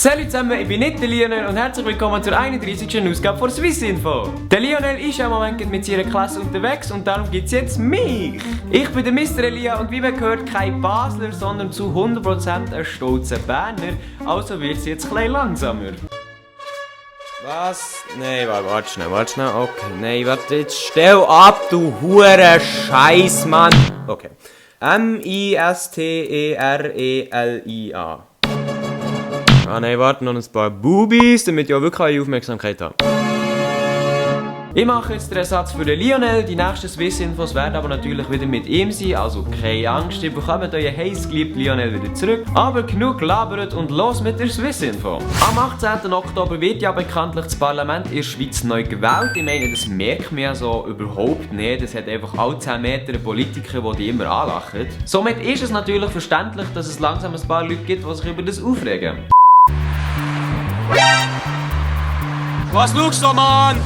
Salut zusammen, ich bin nicht der Lionel und herzlich willkommen zur 31. Ausgabe von Swissinfo. Der Lionel ist ja im Moment mit seiner Klasse unterwegs und darum gibt es jetzt mich. Ich bin der Mr. Elia und wie man hört, kein Basler, sondern zu 100% ein stolzer Berner. Also wird es jetzt ein bisschen langsamer. Was? Nein, warte schnell. Okay, nein, warte, jetzt stell ab, du hure Scheiß, Mann. Okay. Misterelia. Ah nein, warte, noch ein paar Bubis, damit ich auch wirklich eine Aufmerksamkeit habe. Ich mache jetzt den Ersatz für den Lionel. Die nächsten Swissinfos werden aber natürlich wieder mit ihm sein, also keine Angst, ihr bekommt euren heißgeliebten Lionel wieder zurück. Aber genug gelabert und los mit der Swissinfo. Am 18. Oktober wird ja bekanntlich das Parlament in der Schweiz neu gewählt. Ich meine, das merkt man ja so überhaupt nicht. Es hat einfach alle 10 Meter Politiker, die immer anlachen. Somit ist es natürlich verständlich, dass es langsam ein paar Leute gibt, die sich über das aufregen. Was schaust du, Mann?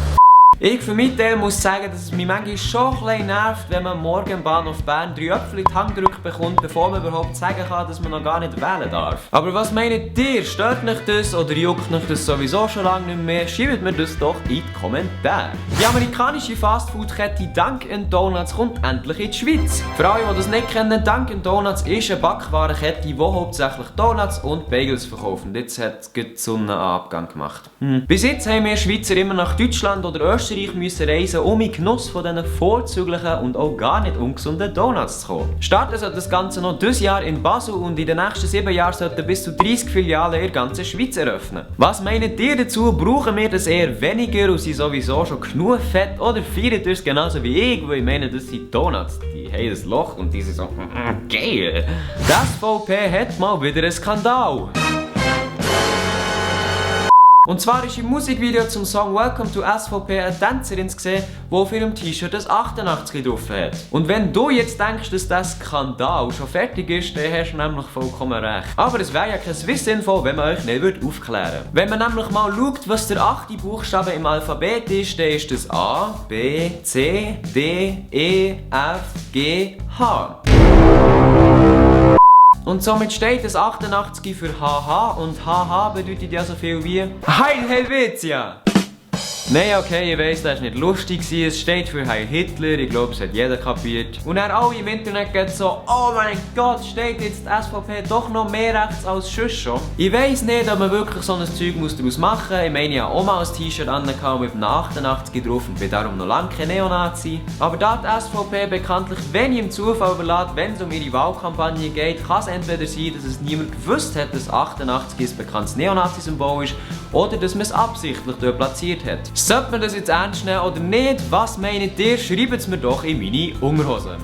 Ich für meinen Teil muss sagen, dass es mich manchmal schon ein bisschen nervt, wenn man morgen im Bahnhof Bern 3 Äpfel in die Hand gedrückt bekommt, bevor man überhaupt sagen kann, dass man noch gar nicht wählen darf. Aber was meint ihr? Stört euch das oder juckt euch das sowieso schon lange nicht mehr? Schreibt mir das doch in die Kommentare. Die amerikanische Fastfood-Kette Dunkin' Donuts kommt endlich in die Schweiz. Für alle, die das nicht kennen, Dunkin' Donuts ist eine Backwarenkette, die hauptsächlich Donuts und Bagels verkauft. Jetzt hat es einen Sonnenabgang gemacht. Bis jetzt haben wir Schweizer immer nach Deutschland oder Österreich müssen reisen, um in Genuss von diesen vorzüglichen und auch gar nicht ungesunden Donuts zu kommen. Starten sollte das Ganze noch dieses Jahr in Basel und in den nächsten 7 Jahren sollten bis zu 30 Filialen in der ganzen Schweiz eröffnen. Was meint ihr dazu? Brauchen wir das eher weniger und sind sowieso schon genug fett oder feiert ihr es genauso wie ich? Weil ich meine, das sind Donuts, die haben ein Loch und die sind so geil. Das SVP hat mal wieder einen Skandal. Und zwar ist im Musikvideo zum Song Welcome to SVP eine Tänzerin gesehen, die auf ihrem T-Shirt das 88 drauf hat. Und wenn du jetzt denkst, dass das Skandal schon fertig ist, dann hast du nämlich vollkommen recht. Aber es wäre ja kein Swissinfo, wenn man euch nicht aufklären würde. Wenn man nämlich mal schaut, was der 8. Buchstabe im Alphabet ist, dann ist das A, B, C, D, E, F, G, H. Und somit steht das 88 für HH und HH bedeutet ja so viel wie Heil Helvetia! Nein, okay, ich weiss, das war nicht lustig, es steht für Heil Hitler, ich glaube, es hat jeder kapiert. Und dann alle im Internet geht so, oh mein Gott, steht jetzt die SVP doch noch mehr rechts als sonst schon? Ich weiss nicht, ob man wirklich so ein Zeug daraus machen muss. Ich meine, ich habe auch mal ein T-Shirt angehabt mit einem 88 drauf und bin darum noch lange kein Neonazi. Aber da die SVP bekanntlich wenig im Zufall überlässt, wenn es um ihre Wahlkampagne geht, kann es entweder sein, dass es niemand gewusst hat, dass 88 ein bekanntes Neonazi-Symbol ist, oder dass man es absichtlich dort platziert hat. Sollte man das jetzt ernst nehmen oder nicht? Was meint ihr? Schreibt es mir doch in meine Unterhosen.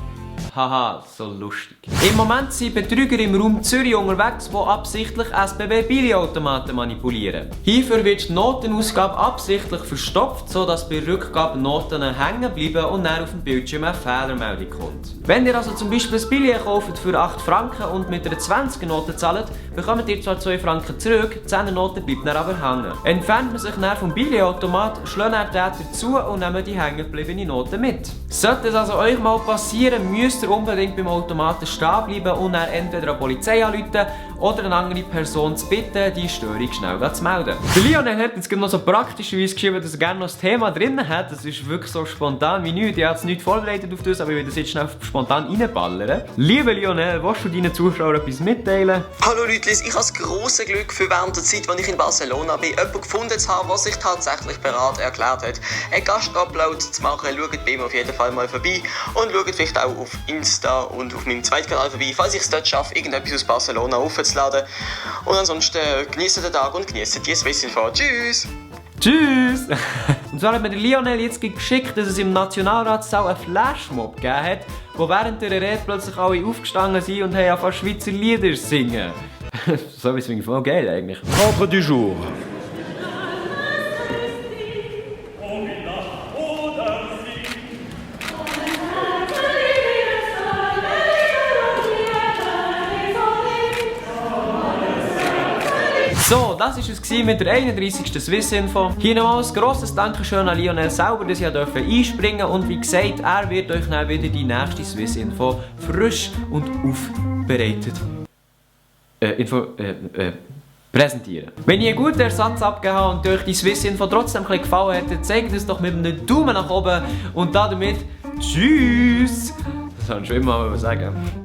Haha, so lustig. Im Moment sind Betrüger im Raum Zürich unterwegs, die absichtlich SBB-Billigautomaten manipulieren. Hierfür wird die Notenausgabe absichtlich verstopft, sodass bei Rückgabe Noten hängen bleiben und dann auf dem Bildschirm eine Fehlermeldung kommt. Wenn ihr also zum Beispiel ein Billett kauft für 8 Franken und mit einer 20er-Note zahlt, bekommt ihr zwar 2 Franken zurück, die 10er-Note bleibt dann aber hängen. Entfernt man sich dann vom Billigautomat, schlägt er die Täter zu und nimmt die hängengebliebene Note mit. Sollte es also euch mal passieren, müsst ihr unbedingt beim Automaten stehen bleiben und dann entweder eine Polizei anrufen oder eine andere Person zu bitten, die Störung schnell zu melden. Der Lionel hat jetzt noch so praktischerweise geschrieben, dass er gerne noch das Thema drin hat. Das ist wirklich so spontan wie nichts. Ich habe jetzt nicht vorbereitet auf das, aber ich will das jetzt schnell spontan reinballern. Lieber Lionel, willst du deinen Zuschauern etwas mitteilen? Hallo Leute, ich habe das grosse Glück für während der Zeit, als ich in Barcelona bin, jemanden gefunden zu haben, der sich tatsächlich bereit erklärt hat, einen Gastupload zu machen. Schaut bei ihm auf jeden Fall mal vorbei und schaut vielleicht auch auf Insta und auf meinem zweiten Kanal vorbei, falls ich es dort schaffe, irgendetwas aus Barcelona aufzuladen. Und ansonsten genießt den Tag und genießt die Swissinfo. Tschüss! Tschüss! Und zwar hat mir der Lionel jetzt geschickt, dass es im Nationalratssaal einen Flashmob gegeben hat, wo während der Rede plötzlich alle aufgestanden sind und haben angefangen Schweizer Lieder zu singen. So ist es voll geil eigentlich. Ordre du jour. So, das war es mit der 31. Swissinfo. Hier nochmal ein grosses Dankeschön an Lionel selber, dass ich einspringen durfte. Und wie gesagt, er wird euch dann wieder die nächste Swissinfo frisch und aufbereitet. präsentieren. Wenn ihr einen guten Ersatz abgegeben habt und euch die Swiss-Info trotzdem ein bisschen gefallen hat, dann zeigt es doch mit einem Daumen nach oben und damit tschüss! Das soll ich schon immer mal sagen.